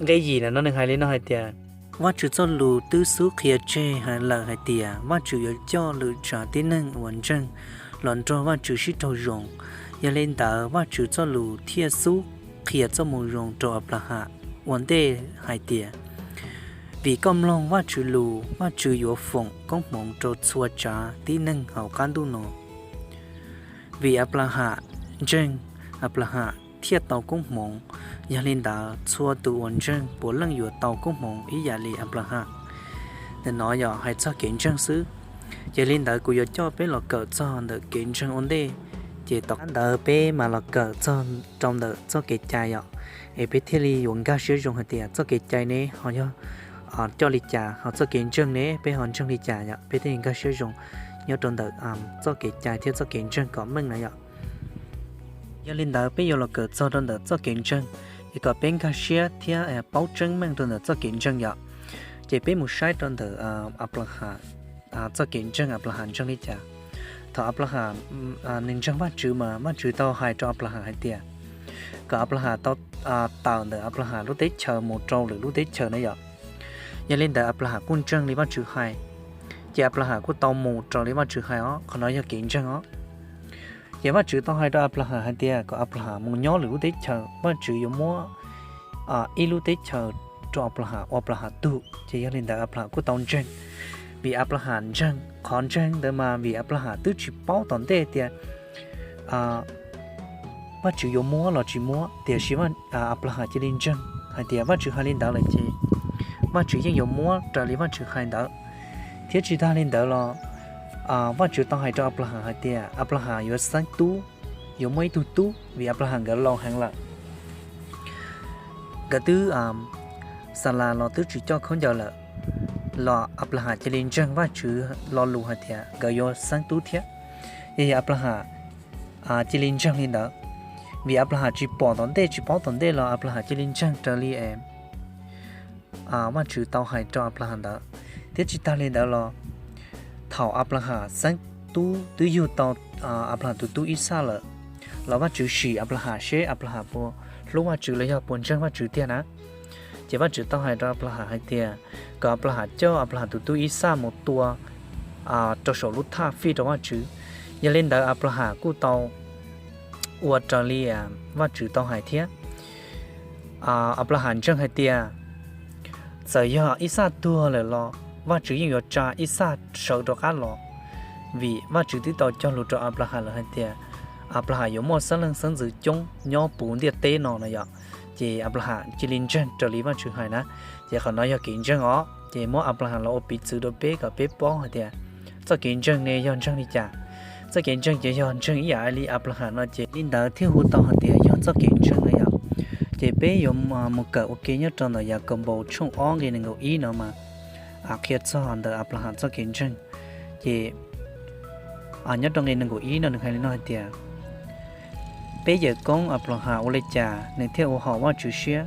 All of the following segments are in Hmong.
nqe yim na no nws hais li no hais tias, Vajtswv txoj lus twb xub qhia tseg lawm hais tias Vajtswv yuav coj lwm tsav tib neeg uas ntseeg los nrog Vajtswv sib raug zoo. Yog li ntawd Vajtswv txoj lus thiaj xub qhia txoj moo zoo rau Anplaham ua ntej hais tias, vim koj mloog Vajtswv lus, Vajtswv yuav foom koob hmoov rau txhua tsav tib neeg hauv qab ntuj no. Vim Anplaham ntseeg, Anplaham thiaj tau koob hmoov. Yog li ntawd txhua tus uas ntseeg puav leej yuav tau koob hmoov ib yam li Anplaham. Ntawm no yog hais txog kev ntseeg xwb. Ces li ntawd kuv yuav coj peb los kawm txog ntawm kev ntseeg ua ntej, ces tom qab ntawd peb mam los kawm txog rau ntawm txoj kev cai yom, es peb thiaj li yuav nkag siab zoo hais tias txoj kev cai ne ho yog coj li cas, ho txoj kev ntseeg ne peb ho ntseeg li cas yom, peb thiaj li nkag siab zoo nyob rau ntawm txoj kev cai thiab txoj kev ntseeg kom meej na yom. Yog li ntawd peb yuav los kawm txog rau ntawm txoj kev ntseeg, es kom peb nkag siab thiab paub tseeb meej rau ntawm txoj kev ntseeg yom. Ces peb mus saib rau ntawm Anplaham txoj kev ntseeg, Anplaham ntseeg li cas. Thaum Anplaham nws ntseeg Vajtswv mas Vajtswv tau hais rau Anplaham hais tias kom Anplaham tau tawm ntawm Anplaham lub teb chaws mus rau lwm lub teb chaws na yom. Yog li ntawd Anplaham kuj ntseeg li Vajtswv hais, ces Anplaham kuj tau mus raws li Vajtswv hais os, qhov no yog kev ntseeg os. Ces Vajtswv tau hais rau Anplaham hais tias kom Anplaham mus nyob lwm lub teb chaws, Vajtswv yuav muab ib lub teb chaws rau Anplaham ua Anplaham tug. Ces yog li ntawd Anplaham kuj tau ntseeg. Vim Anplaham ntseeg, qhov ntseeg ntawd mas vim Anplaham twb tsis paub tom ntej tias Vajtswv yuav muab los tsis muab, tiam sis Anplaham cia li ntseeg hais tias Vajtswv hais li ntawd lawm ces Vajtswv yeej yuav muab raws li Vajtswv hais ntawd. Thiab tsis tag li ntawd los Vajtswv tau hais rau Anplaham hais tias Anplaham yuav xeeb tub, yuav muaj ib tug tub, vim Anplaham nkawd laus heev lawm. Nkawd twb, Xalas los twb tsis coj khaub ncaws lawm, los Anplaham cia li ntseeg Vajtswv lo lus hais tias nkawd yuav xeeb tub thiab. Yog Anplaham cia li ntseeg li ntawd, vim Anplaham tsis pom tom ntej tsis paub tom ntej los Anplaham cia li ntseeg raws li Vajtswv tau hais rau Anplaham ntawd. Thiab tsis tag li ntawd los thaum Anplaham xeeb tub twb yug tau Anplaham tus tub Ixaj lawm, los Vajtswv sim Anplaham seb Anplaham puas hlub Vajtswv los yog puas ntseeg Vajtswv tiag na. Ces Vajtswv tau hais rau Anplaham hais tias kom Anplaham coj Anplaham tus tub Ixaj mus tua rau saum lub thaj fij rau Vajtswv. Yog li ntawd Anplaham kuj tau ua raws li Vajtswv tau hais thiab. Anplaham ntseeg hais tias txawm yog Ixaj tuag lawm los Vajtswv yeej yuav tsa Ixaj sawv rov qab los, vim Vajtswv twb tau cog lus rau Anplaham lawm hais tias Anplaham yuav muaj xeeb leej xeeb ntxwv coob nyob puv ntiaj teb no no yom. Ces Anplaham cia li ntseeg raws li Vajtswv hais na. Ces qhov no yog kev ntseeg os, ces muab Anplaham los ua piv txwv rau peb kom peb paub hais tias txoj kev ntseeg ne yog ntseeg li cas. Txoj kev ntseeg ces yog ntseeg ib yam li Anplaham no ces li ntawd thiaj hu tau hais tias yog txoj kev ntseeg no yom. Ces peb yuav mus kawm ua ke nyob rau ntawm Yakaunpaus tshooj ob nqe nees nkaum ib no mas qhia txog ntawm Anplaham txoj kev ntseeg. Ces nyob rau nqe nees nkaum ib no nws hais li no hais tias, peb yawm koob Anplaham ua li cas nws thiaj ua haum Vajtswv siab?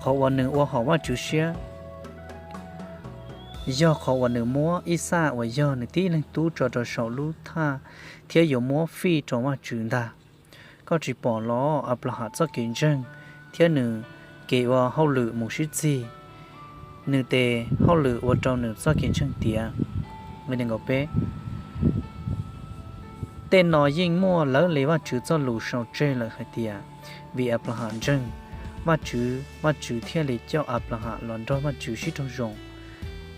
Qhov uas nws ua haum Vajtswv siab yog qhov uas nws muab Ixaj uas yog nws tib leeg tub tso rau saum lub thaj thiab yuav muab fij rau Vajtswv ntag. Koj tsis pom los Anplaham txoj kev ntseeg thiab nws kev ua hauj lwm mus sib txig, nws tes hauj lwm ua rau nws txoj kev ntseeg tiav. Nqe nees nkaum peb, tej no yeej muaj lawv li Vajtswv txoj lus sau tseg lawm hais tias, vim Anplaham ntseeg Vajtswv, Vajtswv thiaj li coj Anplaham los nrog Vajtswv sib raug zoo,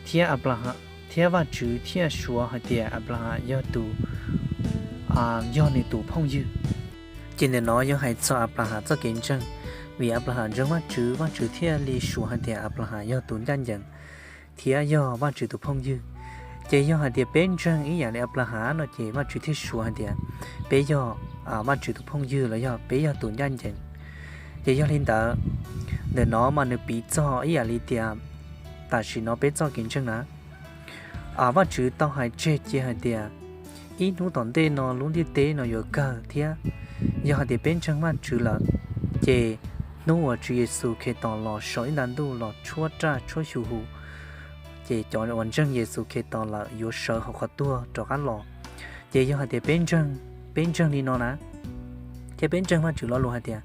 thiab Anplaham, thiab Vajtswv thiaj suav hais tias Anplaham yog tus, yog nws tus phooj ywg. Ces ntawm no yog hais txog Anplaham txoj kev ntseeg, vim Anplaham ntseeg Vajtswv, Vajtswv thiaj li suav hais tias Anplaham yog tus ncaj ncees thiab yog Vajtswv tus phooj ywg. Ces yog hais tias peb ntseeg ib yam li Anplaham no ces Vajtswv thiaj suav hais tias peb yog Vajtswv tus phooj ywg los yog peb yog tus ncaj ncees. Ces yog li ntawd, ntawm no mas nws piv txog ib yam li tias tam sim no peb txoj kev ntseeg na. Vajtswv tau hais tseg cia hais tias ib hnub tom ntej no lub ntiaj teb no yuav kawg thiab. Yog hais tias peb ntseeg Vajtswv lawm, ces hnub uas Tswv Yexus Khetos los saum ib nta ntuj los tshuab raj tshuab xyu hu, ces cov uas ntseeg Yexus Khetos lawm yuav sawv hauv qhov tuag rov qab los. Ces yog hais tias peb ntseeg, peb ntseeg li no na, thiab peb ntseeg Vajtswv lo lus hais tias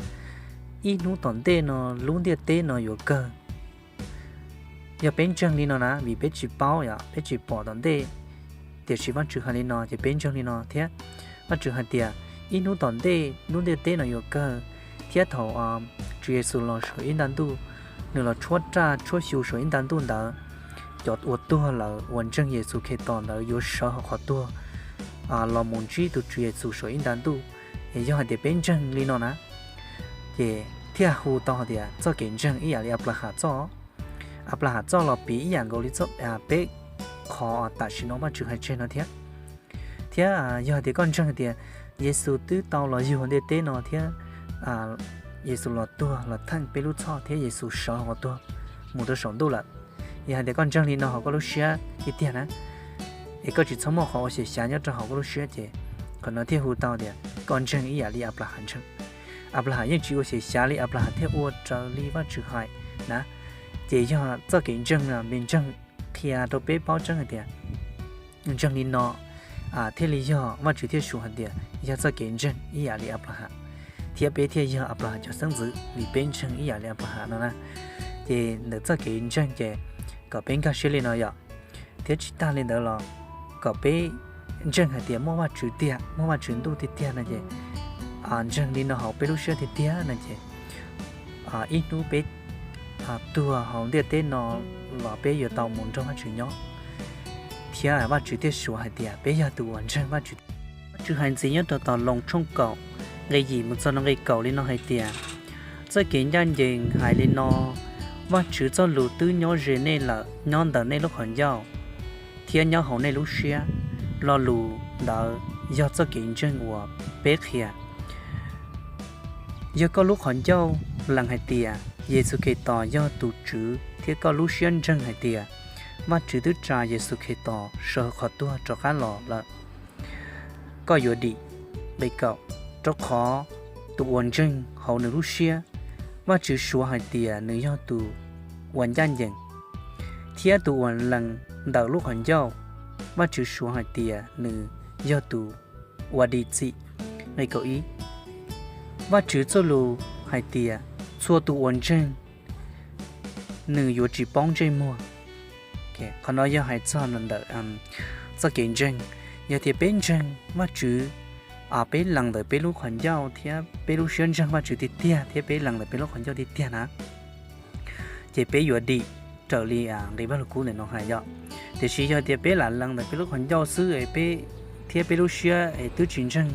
ib hnub tom ntej no lub ntiaj teb no yuav kawg, Yog peb ntseeg li no na, vim peb tsis paub yom, peb tsis pom tom ntej, tiam sis Vajtswv hais li no ces peb ntseeg li no thiab. Vajtswv hais tias ib hnub tom ntej lub ntiaj teb no yuav kawg, thiab thaum Tswv Yexus los saum ib nta ntuj, nws los tshuab raj tshuab xyu saum ib nta ntuj ntawd, cov uas tuag lawm uas ntseeg Yexus Khetos ntawd yuav sawv hauv qhov tuag los mus ntsib tus Tswv Yexus saum ib nta ntuj. Es yog hais tias peb ntseeg li no na, ces thiaj hu tau hais tias txoj kev ntseeg ib yam li Anplaham txoj. Anplaham txoj los piv ib yam nkaus li peb qhov tam sim no Vajtswv hais tseg no thiab. Thiab yog hais tias koj ntseeg hais tias Yexus twb tau los yug ntiaj teb no thiab Yexus los tuag los theej peb lub txhoj thiab Yexus sawv hauv qhov tuag mus rau saum ntuj lawm. Yog hais tias koj ntseeg li no hauv koj lub siab tiag tiag na, es koj tsis txhob muaj qhov ua xyem xyav nyob rau hauv koj lub siab ces qhov no thiaj hu tau tias koj ntseeg ib yam li Anplaham ntseeg. Anplaham yeej tsis ua xyem xyav li, Anplaham thiaj ua raws li Vajtswv hais na. Ces yog txoj kev ntseeg no, npe ntseeg qhia rau peb paub tseeb hais tias ntseeg li no thiaj li yog, Vajtswv thiaj suav hais tias yog txoj kev ntseeg ib yam li Anplaham, thiab peb thiaj yog Anplaham cov xeeb ntxwv vim peb ntseeg ib yam li Anplaham no na. Ces ntawm txoj kev ntseeg ces kom peb nkag siab li no yom. Thiab tsis tag li ntawd los kom peb ntseeg hais tias muaj Vajtswv tiag, muaj Vajtswv ntuj tiag tiag no ces ntseeg li no hauv peb lub siab tiag tiag no ces ib hnub peb tuag hauv ntiaj teb no los peb yuav tau mus nrog Vajtswv nyob. Thiab Vajtswv thiaj suav hais tias peb yog tus uas ntseeg Vajtswv. Vajtswv hais ntxiv nyob rau tom Loos tshooj kaum, nqe yim mus txog nqe kaum li no hais tias, txoj kev ncaj ncees hais li no, Vajtswv txoj lus twb nyob ze nej lawm nyob ntawm nej lub qhov ncauj thiab nyob hauv nej lub siab. Lo lus ntawd yog txoj kev ntseeg uas peb qhia. Yog koj lub qhov ncauj lees hais tias Yexus Khetos yog tus Tswv thiab koj lub siab ntseeg hais tias Vajtswv twb tsa Yexus Khetos sawv hauv qhov tuag rov qab los lawm, koj yuav dim. Nqe kaum, rau qhov tus uas ntseeg hauv nws lub siab, Vajtswv suav hais tias nws yog tus uas ncaj ncees, thiab tus uas lees ntawm lub qhov ncauj, Vajtswv suav hais tias nws yog tus uas dim txim. Nqe kaum ib, Vajtswv txoj lus hais tias txhua tus uas ntseeg nws yuav tsis poob ntsej muag. Qhov no yog hais txog ntawm txoj kev ntseeg. Yog tias peb ntseeg Vajtswv, peb lees ntawm peb lub qhov ncauj thiab peb lub siab ntseeg Vajtswv tiag tiag thiab peb lees ntawm peb lub qhov ncauj tiag tiag na, ces peb yuav dim raws li nqe Vaj Lug Kub ntawm no hais yom. Tiam sis yog tias peb lam lees ntawm peb lub qhov ncauj xwb es peb, thiab peb lub siab es twb tsis ntseeg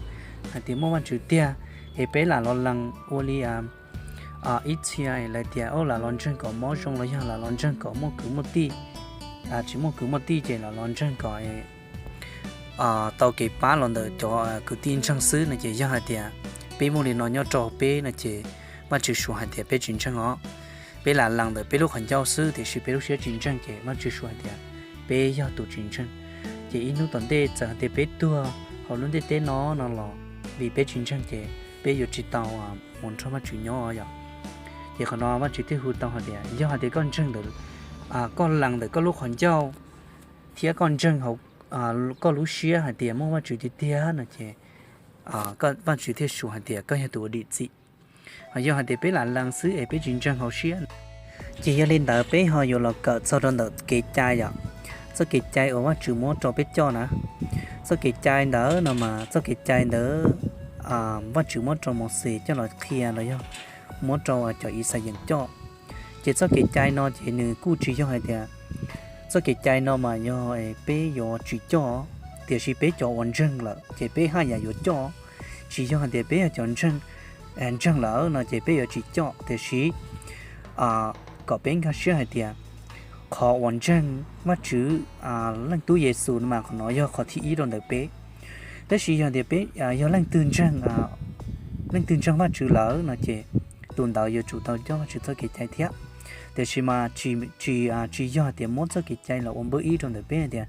hais tias muaj Vajtswv tiag, es peb lam los lees ua li ib txhia es lawv tias lam los ntseeg kom mob zoo los yog lam los ntseeg kom muaj kwv muaj tij, tsis muaj kwv muaj tij ces lam los ntseeg kom tau kev pab los ntawm cov kwv tij ntseeg xwb no ces yog hais tias peb muaj li no nyob rau peb no ces Vajtswv suav hais tias peb tsis ntseeg os. Peb lam lees ntawm peb lub qhov ncauj xwb tiam sis peb lub siab tsis ntseeg ces Vajtswv suav hais tias peb yog tus tsis ntseeg. Ces ib hnub tom ntej txawm hais tias peb tuag hauv lub ntiaj teb no no los vim peb tsis ntseeg ces peb yuav tsis tau mus nrog Vajtswv nyob yom. Ces qhov no Vajtswv thiaj hu tau hais tias yog hais tias koj ntseeg ntawm, koj lees ntawm koj lub qhov ncauj thiab koj ntseeg hauv koj lub siab hais tias muaj Vajtswv tiag tiag no ces Vajtswv thiaj suav hais tias koj yog tus uas dim txim. Ho yog hais tias peb lam lees xwb es peb tsis ntseeg hauv siab, ces yog li ntawd peb ho yuav los kawm txog rau ntawm kev cai yom. Txoj kev cai uas Vajtswv muab rau peb coj na. Txoj kev cai ntawd no mas txoj kev cai ntawd Vajtswv muab rau Mauxes coj los qhia los yog muab rau cov Ixayees coj. Ces txoj kev cai no ces nws kuj tsis yog hais tias, txoj kev cai no mas yog peb yuav tsis coj, tiam sis peb cov uas ntseeg lawm ces peb haj yam yuav coj. Tsis yog hais tias peb yog cov ntseeg, ntseeg lawm no ces peb yuav tsis coj, tiam sis kom peb nkag siab hais tias qhov uas ntseeg Vajtswv, Leej Tub Yexus no mas qhov no yog qhov thib ib rau ntawm peb. Tab sis yog tias peb yog leej twg ntseeg, leej twg ntseeg Vajtswv lawm no ces tus ntawd yuav tsum tau coj Vajtswv txoj kev cai thiab. Tiam sis mas tsis, tsis yog tias muab txoj kev cai los ua npawb ib rau ntawm peb hais tias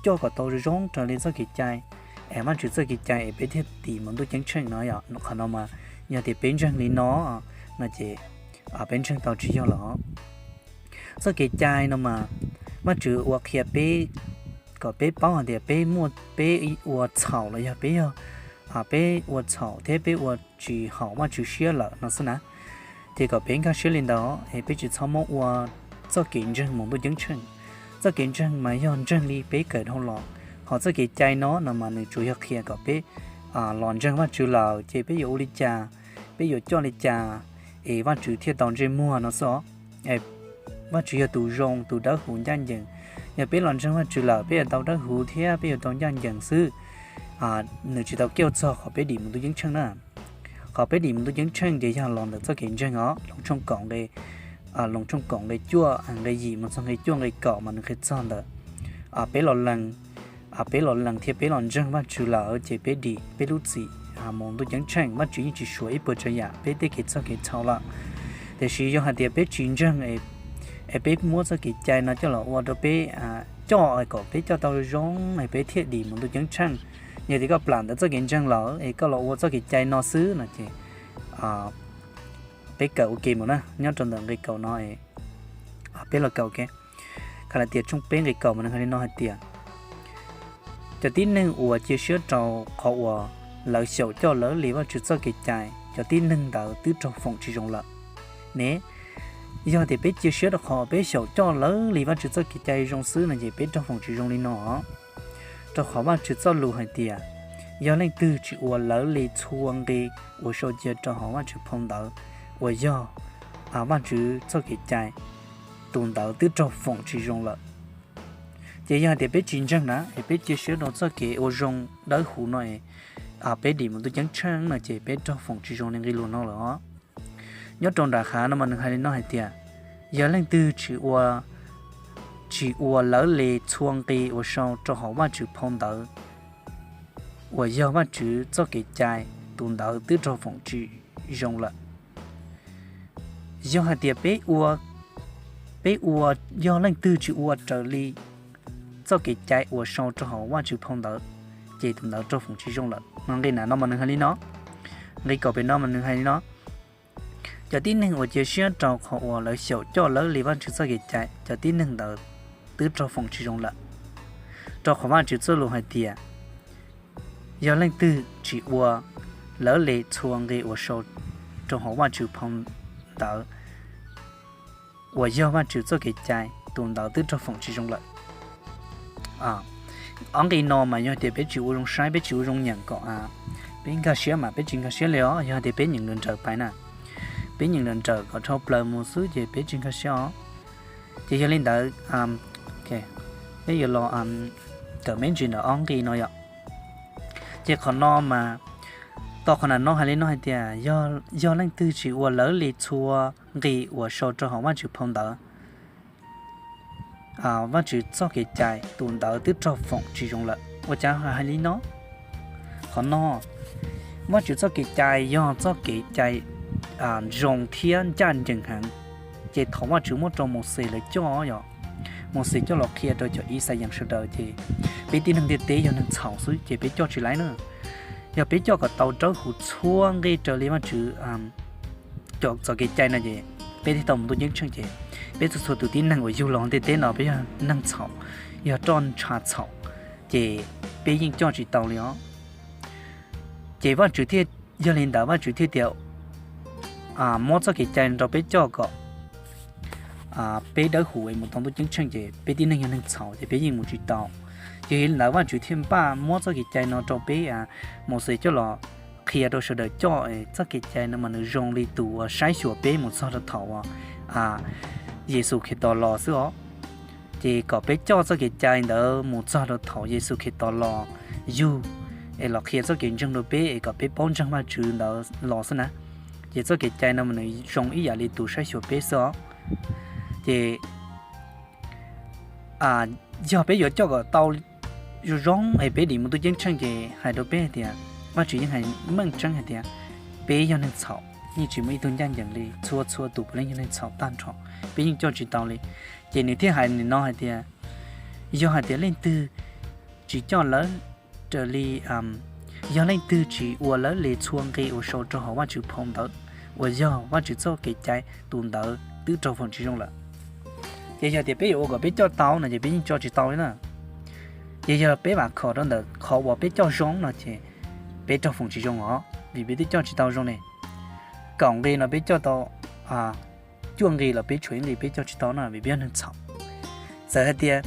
coj kom tau zoo raws li txoj kev cai, es Vajtswv txoj kev cai es peb thiaj tim mus ntuj ceeb tsheej no yom. Qhov no mas yog tias peb ntseeg li no no ces peb ntseeg tau tsis yog los. Txoj kev cai no mas Vajtswv ua qhia peb kom peb paub hais tias peb muaj, peb ua txhaum los yog peb yog, peb ua txhaum thiab peb ua tsis haum Vajtswv siab lawm no xwb na. Ces kom peb nkag siab li ntawd es peb tsis txhob muab ua txoj kev ntseeg mus ntuj ceeb tsheej. Txoj kev ntseeg mas yog ntseeg li peb kawm dhau los, ho txoj kev cai no no mas nws tsuas yog qhia kom peb los ntseeg Vajtswv lawm ces peb yuav ua li cas, peb yuav coj li cas es Vajtswv thiaj tau ntsej muag no xwb os. Vajtswv yog tus zoo tus dawb huv ncaj ncees. Yog peb los ntseeg Vajtswv lawm peb yuav tau dawb huv thiab peb yuav tau ncaj ncees xwb. Nws tsis tau kuj txog qhov peb dim mus ntuj ceeb tsheej na. Qhov peb dim mus ntuj ceeb tsheej ces yog los ntawm txoj kev ntseeg os, Loos tshooj kaum nqe, Loos tshooj kaum nqe cuaj nqe yim mus txog nqe cuaj nqe kaum mas nws qhia txog ntawm peb los lees, peb los lees thiab peb los ntseeg Vajtswv lawm ces peb dim peb lub txim mus ntuj ceeb tsheej. Vajtswv yeej tsis suav ib puas tsav yam peb tej kev txog kev txhaum lawm. Tiam sis yog hais tias peb tsis ntseeg es peb muab txoj kev cai no coj los ua rau peb, coj kom peb coj tau zoo es peb thiaj dim mus ntuj ceeb tsheej. Yog tias koj plam ntawm txoj kev ntseeg lawm es koj los ua txoj kev cai no xwb no ces peb kawm ua ke mus na, nyob rau ntawm nqe kaum no, peb los kawm ua ke. Kalatias tshooj peb nqe kaum mas nws hais li no hais tias, cov tib neeg uas cia siab rau qhov uas lawv xyaum coj lawv li Vajtswv txoj kev cai, cov tib neeg ntawd twb raug foom tsis zoo lawm ne. Yog tias peb cia siab rau qhov peb xyaum coj lawv li Vajtswv txoj kev cai zoo xwb no ces peb raug foom tsis zoo li no. Rau qhov Vajtswv txoj lus hais tias, yog leej twg tsis ua lawv li txhua nqe uas sau cia rau hauv Vajtswv phau ntawv uas yog Vajtswv txoj kev cai, tus ntawd twb raug foom tsis zoo lawm. Ces yog hais tias peb tsis ntseeg na es peb cia siab rau txoj kev ua zoo dawb huv no es peb dim mus ntuj ceeb tsheej no ces peb raug foom tsis zoo li nqe lus no lawm os. Nyob rau nram hav no mas nws hais li no hais tias, yog leej twg tsis ua, tsis ua lawv li txhua nqe uas sau rau hauv Vajtswv phau ntawv uas yog Vajtswv txoj kev cai, tus ntawd twb raug foom tsis zoo lawm. Yog hais tias peb ua, peb ua, yog leej twg tsis ua raws li txoj kev cai uas sau rau hauv Vajtswv phau ntawv, ces tus ntawd raug foom tsis zoo lawm no. Nqe na no mas nws hais li no, nqe kaum pem no mas nws hais li no, cov tib neeg uas cia siab rau qhov uas lawv xyaum coj lawv li Vajtswv txoj kev cai, cov tib neeg ntawd twb raug foom tsis zoo lawm. Rau qhov Vajtswv txoj lus hais tias, yog leej twg tsis ua lawv li txhua nqe uas sau rau hauv Vajtswv phau ntawv uas yog Vajtswv txoj kev cai, tus ntawd twb raug foom tsis zoo lawm. Ob nqe no mas yog tias peb tsis ua zoo saib, peb tsis ua zoo nyeem kom, peb nkag siab mas peb tsis nkag siab li os. Yog tias peb nyeem nrawm nrawm pais na, peb nyeem nrawm nrawm kom dhau plaws mus xwb ces peb tsis nkag siab os. Ces yog li ntawd, peb yuav los kawm me ntsis ntawm ob nqe no yom. Ces qhov no mas, tom qhov na no hais li no hais tias, yog leej twg tsis ua lawv li txhua nqe uas sau rau hauv Vajtswv phau ntawv, Vajtswv txoj kev cai, tus ntawd twb raug foom tsis zoo lawm. Ua cas hais li no? Qhov no, Vajtswv txoj kev cai yog txoj kev cai zoo thiab ncaj ncees heev. Ces thaum Vajtswv muab rau Mauxes lawv coj, yog Mauxes coj los qhia rau cov Yixalayees sawv daws ces peb tib neeg ntiaj teb yog neeg txhaum xwb ces peb coj tsis laib na. Yog peb coj kom tau dawb huv txhua nqe raws li Vajtswv cov txoj kev cai no ces peb thiaj tau mus ntuj ceeb tsheej. Ces peb txhua txhua tus tib neeg uas yug los ntiaj teb no peb yog neeg txhaum, yog roj ntsha txhaum, ces peb yeej coj tsis tau li os. Ces Vajtswv thiaj, yog li ntawd Vajtswv thiaj tias muab txoj kev cai rau peb coj kom peb dawb huv es mus tau ntuj ceeb tsheej ces peb tib neeg yog neeg txhaum ces peb yeej mus tsis tau. Ces yog li ntawd Vajtswv thiaj npaj muab txoj kev cai no rau peb, Mauxes coj los qhia rau sawv daws coj. Txoj kev cai no mas nws zoo li tus uas saib xyuas peb mus txog rau thaum uas Yexus Khetos los xwb os. Ces kom peb coj txoj kev cai ntawd mus txog rau thaum Yexus Khetos los yug es los qhia txoj kev ntseeg rau peb es kom peb paub ntseeg Vajtswv ntawd los xwb na. Ces txoj kev cai no mas nws zoo ib yam li tus saib xyuas peb xwb os. Ces yog peb yuav coj kom tau zoo zoo es peb dim mus ntuj ceeb tsheej ces hais rau peb hais tias, Vajtswv yeej hais meej tseeb hais tias peb yog neeg txhaum, yeej tsis muaj ib tug ncaj ncees li, txhua txhua tus puav leej yog neeg txhaum tag nrho, peb yeej coj tsis tau li. Ces nws thiaj hais nim no hais tias, yog hais tias leej twg tsis coj lawv raws li, yog leej twg tsis ua lawv li txhua nqe uas sau rau hauv Vajtswv phau ntawv uas yog Vajtswv txoj kev cai, tus ntawd twb raug foom tsis zoo lawm. Ces yog tias peb yuav ua kom peb coj tau no ces peb yeej coj tsis tau li na. Ces yog peb vam khom rau ntawm qhov uas peb coj zoo no ces peb raug foom tsis zoo os, vim peb twb coj tsis tau zoo ne. Kaum nqe no peb coj tau cuaj nqi los peb tshuav ib nqi peb coj tsis tau no vim peb yog neeg txhaum. Txawm hais tias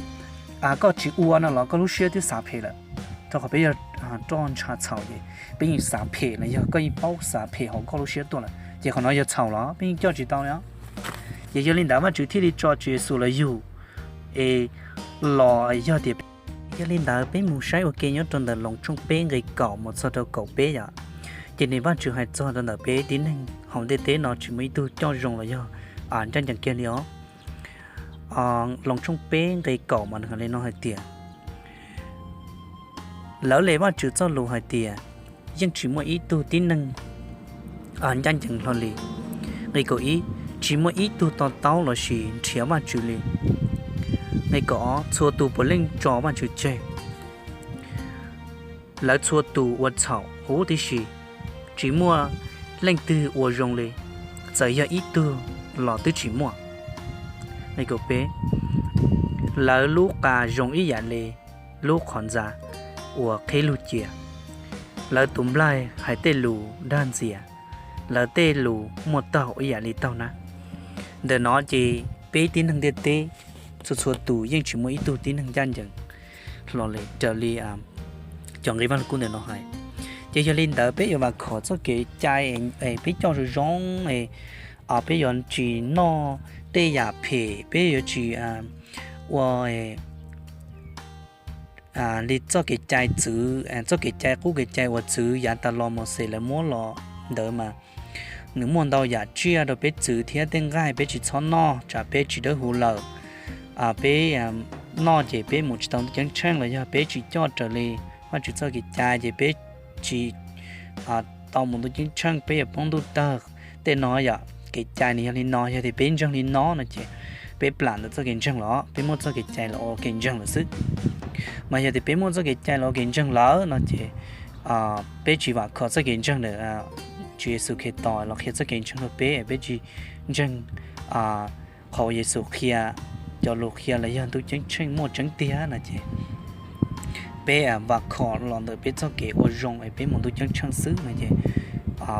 koj tsis ua no los koj lub siab twb xav phem lawm, rau qhov peb yog roj ntsha txhaum ces peb yeej xav phem los yog koj yeej paub xav phem hauv koj lub siab tuaj lawm ces qhov no yog txhaum los peb yeej coj tsis tau li. Ces yog li ntawd Vajtswv thiaj li tso Tswv Yexus los yug es los yog tias, yog li ntawd peb mus saib ua ke nyob rau ntawm Loos tshooj peb nqe kaum mus txog rau kaum peb yom. Ces nws Vajtswv hais txog rau ntawm peb tib neeg hauv ntiaj teb no tsis muaj ib tug coj zoo los yog ncaj ncees kiag li os. Loos tshooj peb nqe kaum mas nws hais li no hais tias, lawv le Vajtswv txoj lus hais tias, yeej tsis muaj ib tug tib neeg ncaj ncees hlo li. Nqe kaum ib, tsis muaj ib tug to taub lossis nrhiav Vajtswv li. Nqe kaum ob, txhua tus puav leej tso Vajtswv tseg. Lawv txhua tus ua txhaum huv tib si, tsis muaj leej twg ua zoo li, txawm yog ib tug los twb tsis muaj. Nqe kaum peb, lawv lub qa zoo ib yam li lub qhov ntxa uas qhib lug cia, lawv tus nplaig hais tej lus dag ntxias, lawv tej lus muaj taug ib yam li taug nab. Ntawm no ces peb tib neeg ntiaj teb txhua txhua tus yeej tsis muaj ib tug tib neeg ncaj ncees hlo li raws li cov nqe Vaj Lug Kub ntawm no hais. Ces yog li ntawd peb yuav vam khom txoj kev cai es peb coj zoo zoo, peb yuav tsis noj tej yam phem, peb yuav tsis ua li txoj kev cai txwv, txoj kev cai qub kev cai uas txwv yav tas los Mauxes lawv muab los ntawd mas nws muaj ntau yam tsiaj rau peb txwv thiab tej nqaij peb tsis txhob noj tsam peb tsis dawb huv lawm. Peb noj ces peb mus tsis tau ntuj ceeb tsheej los yog peb tsis coj raws li Vajtswv txoj kev cai ces peb tsis tau mus ntuj ceeb tsheej, peb yuav poob ntuj tawg. Tej no yom, kev cai nws yog li no, yog tias peb ntseeg li no no ces peb plam ntawm txoj kev ntseeg los peb muaj txoj kev cai los ua kev ntseeg lawm xwb. Mas yog tias peb muaj txoj kev cai los ua kev ntseeg lawm no ces peb tsis vam khom txoj kev ntseeg ntawm Tswv Yexus Khetos los qhia txoj kev ntseeg rau peb, peb tsis ntseeg qhov uas Yexus qhia, cov lus qhia los yog ntuj ceeb tsheej muaj tseeb tiag no ces peb vam khom los ntawm peb txoj kev ua zoo es peb mus ntuj ceeb tsheej xwb no ces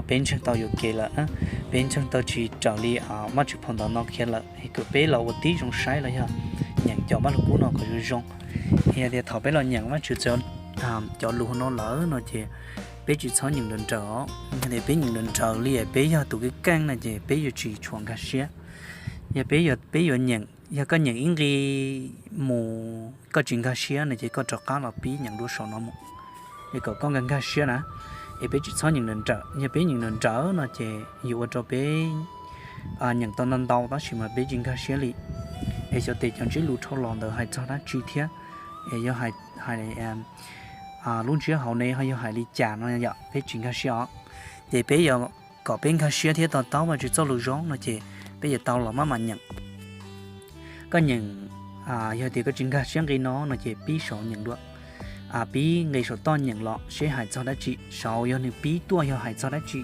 peb ntseeg tau yuam kev lawm, peb ntseeg tau tsis raws li Vajtswv phau ntawv no qhia lawm, kom peb los ua tib zoo saib los yog nyeem cov Vaj Lug Kub no kom zoo zoo. Yog tias thaum peb los nyeem Vajtswv cov lus no lawm no ces peb tsis txhob nyeem nrawm nrawm os. Yog tias peb nyeem nrawm nrawm li peb yog tus keej keej no ces peb yuav tsis tshua nkag siab. Yog peb, peb yuav nyeem, yog koj nyeem ib nqi mus koj tsis nkag siab no ces koj rov qab los pib nyeem dua saum no mus, es kom koj nkag nkag siab na. Es peb tsis txhob nyeem nrawm nrawm, yog peb nyeem nrawm nrawm no ces yuav ua rau peb nyeem tau ntau ntau tab sis mas peb tsis nkag siab li. Es xyov tes cov ntsiab lus dhau los ntawd hais txog dab tsi thiab, es yog hais lub ntsiab hauv ne ho yog hais li cas no yom, peb tsis nkag siab os. Ces peb yuav kom peb nkag siab thiab to taub Vajtswv txoj lus zoo no ces peb yuav tau los maj mam nyeem. Koj nyeem, yog tias koj tsis nkag siab nqi no no ces pib saud nyeem dua, pib nqi saum toj nyeem los seb hais txog dab tsi, saud yog nws pib tuaj yog hais txog dab tsi,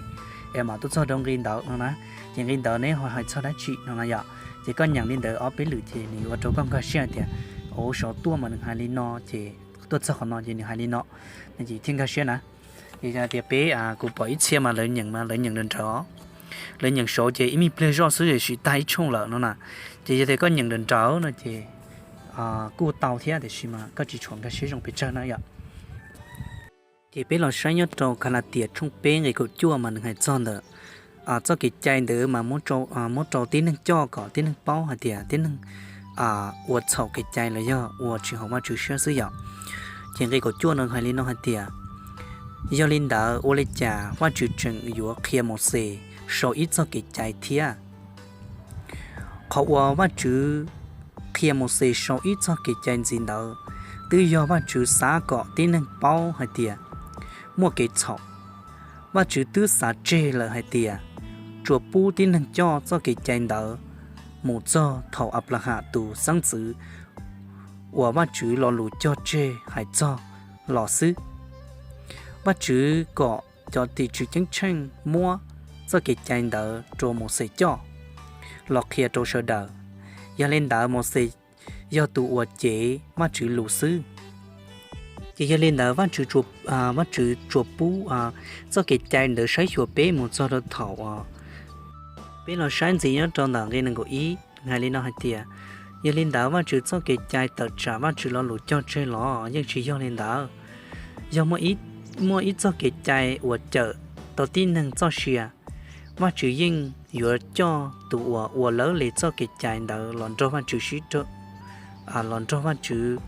es mam tuaj txog rau nqi ntawd no na. Ces nqi ntawd neb ho hais txog dab tsi no na yom. Ces koj nyeem li ntawd ob peb lwm ces nws yuav ua rau koj nkag siab hais tias, ua saud tuaj mas nws hais li no, ces tuaj txog qhov no ces nws hais li no, no ces thiaj nkag siab na. Ces yog tias peb, kuv pom ib txhia mas lawv nyeem mas lawv nyeem nrawm nrawm os, lawv nyeem saud ces ib me pliag zoj xwb es siv tag ib tshooj lawm no na. Ces yog tias koj nyeem nrawm nrawm no ces kuj tau thiab tiam sis mas koj tsis tshua nkag siab zoo pes tsawg na yom. Ces peb los saib nyob rau Kalatias tshooj peb nqe kaum cuaj mas nws hais txog ntawm txoj kev cai ntawd mas muab rau tib neeg coj kom tib neeg paub hais tias tib neeg ua txhaum kev cai los yog ua tsis haum Vajtswv siab xwb yom. Ces nqe kaum cuaj no hais li no hais tias, yog li ntawd ua li cas Vajtswv tseem yuav qhia Mauxes sau ib txoj kev cai thiab? Qhov uas Vajtswv qhia Mauxes sau ib txoj kev cai ntxiv ntawd twb yog Vajtswv xav kom tib neeg paub hais tias muaj kev txhaum. Vajtswv twb xav tseg lawm hais tias tsuas pub tib neeg coj txoj kev cai ntawd mus txog thaum Anplaham tus xeeb ntxwv uas Vajtswv lo lus cog tseg hais txog los xwb. Vajtswv kom cov tim tswv ceeb tsheej muab txoj kev cai ntawd rau Mauxes coj los qhia rau sawv daws. Yog li ntawd Mauxes yog tus uas cev Vajtswv lus xwb. Ces yog li ntawd Vajtswv tsuas pub txoj kev cai ntawd saib xyuas peb mus txog rau thaum Peb los saib ntxiv nyob rau ntawm nqe nees nkaum ib hais li no hais tias, yog li ntawd Vajtswv txoj kev cai tawm tsam Vajtswv lo lus cog tseg los yeej tsis yog li ntawd. Yog muaj ib txoj kev cai uas cawm tau tib neeg txoj sia, Vajtswv yeej yuav coj tus uas ua lawv li txoj kev cai ntawd los nrog Vajtswv sib, los nrog Vajtswv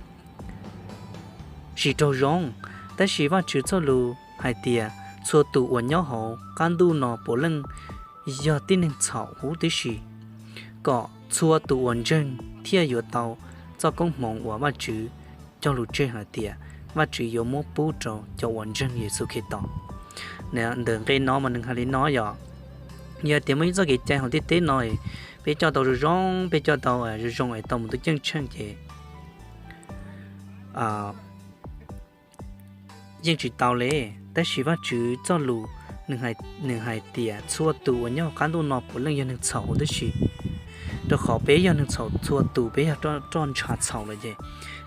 sib raug zoo. Tab sis Vajtswv txoj lus hais tias txhua tus uas nyob hauv qab ntuj no puav leej yog tib neeg txhaum huv tib si, kom txhua tus uas ntseeg thiaj yuav tau txoj koob hmoov uas Vajtswv cog lus tseg hais tias Vajtswv yuav muab pub rau cov uas ntseeg Yexus Khetos. Ntawm nqe no mas nws hais li no yog, yog tias muaj ib txoj kev cai hauv ntiaj teb no, peb coj tau zoo zoo, peb coj tau zoo zoo es tau mus ntuj ceeb tsheej ces yeej tsis tau li. Tab sis Vajtswv txoj lus nws hais tias txhua tus uas nyob hauv qab ntuj no puav leej yog neeg txhaum huv tib si, rau qhov peb yog neeg txhaum txhua tus, peb yog roj ntsha txhaum lawm ces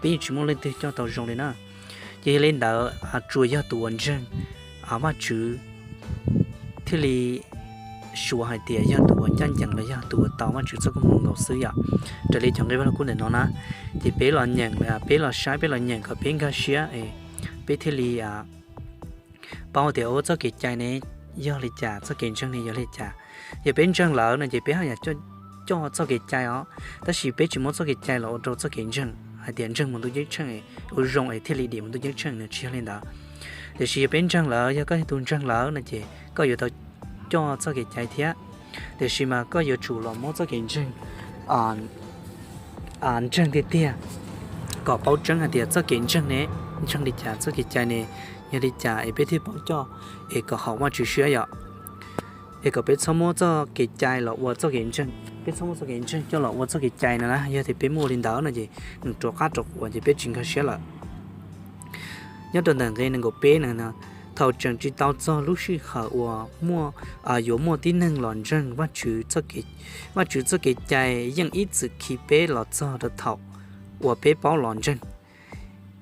peb yeej tsis muaj leej twg coj tau zoo li na. Ces yog li ntawd tsuas yog tus uas ntseeg Vajtswv thiaj li suav hais tias yog tus uas ncaj ncees los yog tus uas tau Vajtswv txoj koob hmoov nkaus xwb yom. Raws li cov nqe Vaj Lug Kub ntawm no na, ces peb los nyeem, peb los saib, peb los nyeem kom peb nkag siab, peb thiaj li paub tias ua txoj kev cai ne yog li cas, txoj kev ntseeg ne yog li cas. Yog peb ntseeg lawm no ces peb haj yam coj txoj kev cai os, tab sis peb tsis muab txoj kev cai los ua rau txoj kev ntseeg hais tias ntseeg mus ntuj ceeb tsheej ua zoo es thiaj li dim mus ntuj ceeb tsheej, nws tsis yog li ntawd. Tiam sis yog peb ntseeg lawm, yog koj yog tus ntseeg lawm no ces koj yuav tau coj txoj kev cai thiab. Tiam sis mas koj yuav tsum los muab txoj kev ntseeg ntseeg tiag tiag kom paub tseeb hais tias txoj kev ntseeg ne, ntseeg li cas, txoj kev cai ne yog li cas es peb thiaj paub coj es kom haum Vajtswv siab yom. Es kom peb txhob muab txoj kev cai los ua txoj kev ntseeg, peb txhob muab txoj kev ntseeg coj los ua txoj kev cai no na. Yog tias peb muaj ua li ntawd no ces nws rov qab rov quav ces peb tsis nkag siab lawm. Nyob rau ntawm nqe nees nkaum peb no, thaum tseem tsis tau txog lub sij hawm uas yuav muaj tib neeg los ntseeg Vajtswv, Vajtswv txoj kev cai yeej ib txwm khi peb los txog rau thaum uas peb paub los ntseeg.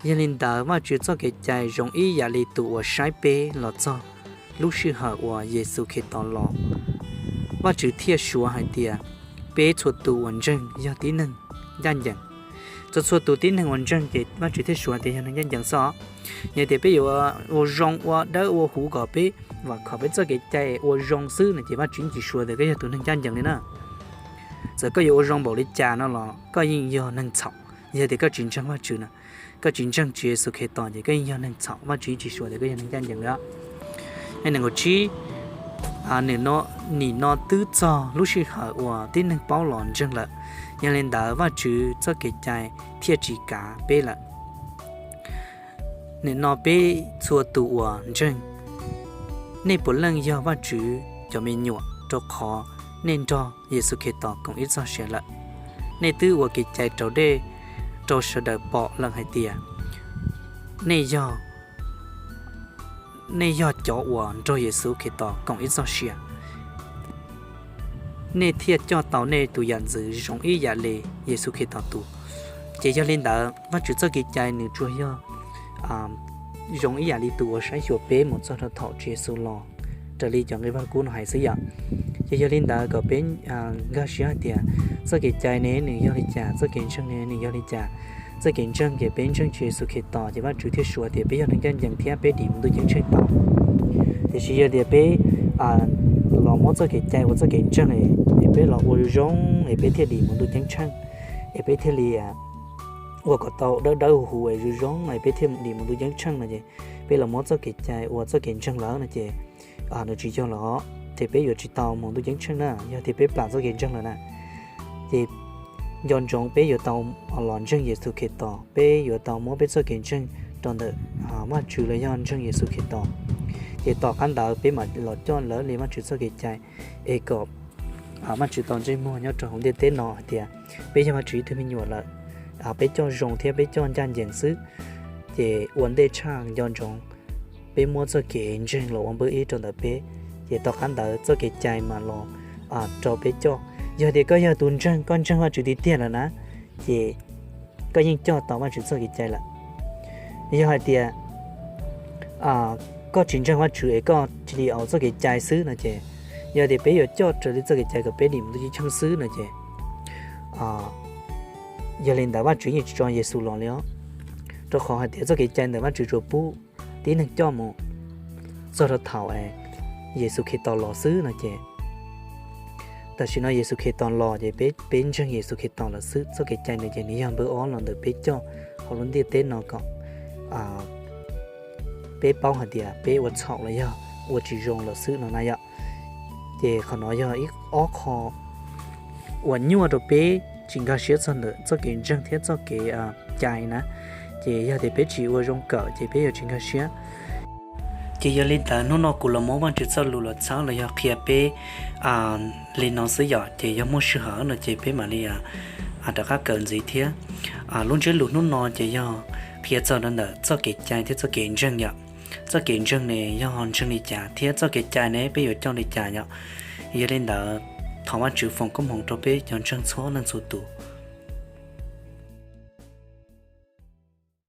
Yog li ntawd Vajtswv txoj kev cai zoo ib yam li tus uas saib peb los txog lub sij hawm uas Yexus Khetos los, Vajtswv thiaj suav hais tias peb txhua tus uas ntseeg yog tib neeg ncaj ncees. Txhua txhua tus tib neeg uas ntseeg ces Vajtswv thiaj suav tias yog neeg ncaj ncees xwb os. Yog tias peb yuav ua zoo ua dawb ua huv kom peb vam khom peb txoj kev cai ua zoo xwb no ces Vajtswv yeej tsis suav tias koj yog tus neeg ncaj ncees li na. Txawm koj yuav ua zoo npaum li cas no los koj yeej yog neeg txhaum. Yog tias koj tsis ntseeg Vajtswv na, koj tsis ntseeg Tswv Yexus Khetos ces koj yeej yog neeg txhaum, Vajtswv yeej tsis suav tias koj yog neeg ncaj ncees li os. Nqe nees nkaum tsib, nim no twb txog lub sij hawm uas tib neeg paub los ntseeg lawm, yog li ntawd Vajtswv txoj kev cai thiaj tsis kav peb lawm. Nim no peb txhua tus uas ntseeg, nej puav leej yog Vajtswv cov me nyuam rau qhov nej nrog Yexus Khetos koom ib txoj sia lawm. Nej twb ua kev cai raus dej rau sawv daws pom lawm hais tias nej yog, nej yog cov uas nrog Yexus Khetos koom ib txoj sia. Nej thiaj coj tau nej tus yam ntxwv zoo ib yam li Yexus Khetos tus. Ces yog li ntawd Vajtswv txoj kev cai nws tsuas yog zoo ib yam li tus uas saib xyuas peb mus txog rau thaum Tswv Yexus los, raws li cov nqe Vaj Lug Kub no hais xwb yom. Ces yog li ntawd kom peb nkag siab hais tias txoj kev cai ne nws yog li cas, txoj kev ntseeg ne nws yog li cas. Txoj kev ntseeg ces peb ntseeg Tswv Yexus Khetos ces Vajtswv thiaj suav tias peb yog neeg ncaj ncees thiab peb dim mus ntuj ceeb tsheej tau. Tiam sis yog tias peb los muab txoj kev cai ua txoj kev ntseeg es peb los ua zoo zoo es peb thiaj dim mus ntuj ceeb tsheej, es peb thiaj li ua kom tau dawb dawb huv huv es zoo zoo es peb thiaj dim mus ntuj ceeb tsheej no ces peb los muab txoj kev cai ua txoj kev ntseeg lawm no ces nws tsis yog lawm os, ces peb yuav tsis tau mus ntuj ceeb tsheej na. Yog tias peb plam txoj kev ntseeg lawm na, ces nco ntsoov peb yuav tau los ntseeg Yexus Khetos, peb yuav tau muab peb txoj kev ntseeg rau ntawm Vajtswv los yog ntseeg Yexus Khetos. Ces tom qab ntawd peb mam los coj lawv li Vajtswv txoj kev cai, es kom Vajtswv tau ntsej muag nyob rau hauv ntiaj teb no hais tias peb yog Vajtswv ib tug me nyuam lawm, peb coj zoo thiab peb coj ncaj ncees xwb. Ces ua ntej tshaj nco ntsoov peb muab txoj kev ntseeg los ua npawb ib rau ntawm peb, ces tom qab ntawd txoj kev cai mas los rau peb coj. Yog tias koj yog tus ntseeg, koj ntseeg Vajtswv tiag tiag lawm na, ces koj yeej coj tau Vajtswv txoj kev cai lawm. Yog hais tias koj tsis ntseeg Vajtswv es koj cia li ua txoj kev cai xwb no ces Yog tias peb yuav coj raws li txoj kev cai kom peb dim mus ntuj ceeb tsheej xwb no ces, yog li ntawd Vajtswv yeej tsis tso Yexus los li os, rau qhov hais tias txoj kev cai ntawd Vajtswv tsuas pub tib neeg coj mus txog rau thaum Yexus Khetos los xwb no ces, tam sim no Yexus Khetos los ces peb ntseeg Yexus Khetos lawm xwb, txoj kev cai ntawd ces nws yog npawb ob los ntawm peb coj hauv lub ntiaj teb no kom peb paub hais tias peb ua txhaum los yog ua tsis zoo lawm xwb no na yom. Ces qhov no yog ib ob qho uas nyuaj rau peb tsis nkag siab txog ntawm txoj kev ntseeg thiab txoj kev cai na. Ces yog tias peb tsis ua zoo kawm ces peb yuav tsis nkag siab. Ces yog li ntawd hnub no kuv los muab Vajtswv txoj lus los txhawb los yog qhia peb li no xwb yom, ces yog muaj sij hawm no ces peb mam li rov qab kawm ntxiv thiab. Lub ntsiab lus hnub no ces yog qhia txog rau ntawm txoj kev cai thiab txoj kev ntseeg yom. Txoj kev ntseeg ne yog ntseeg li cas thiab txoj kev cai ne peb yuav coj li cas yom. Yog li ntawd thov Vajtswv foom koob hmoov rau peb cov ntseeg txhua leej txhua tus.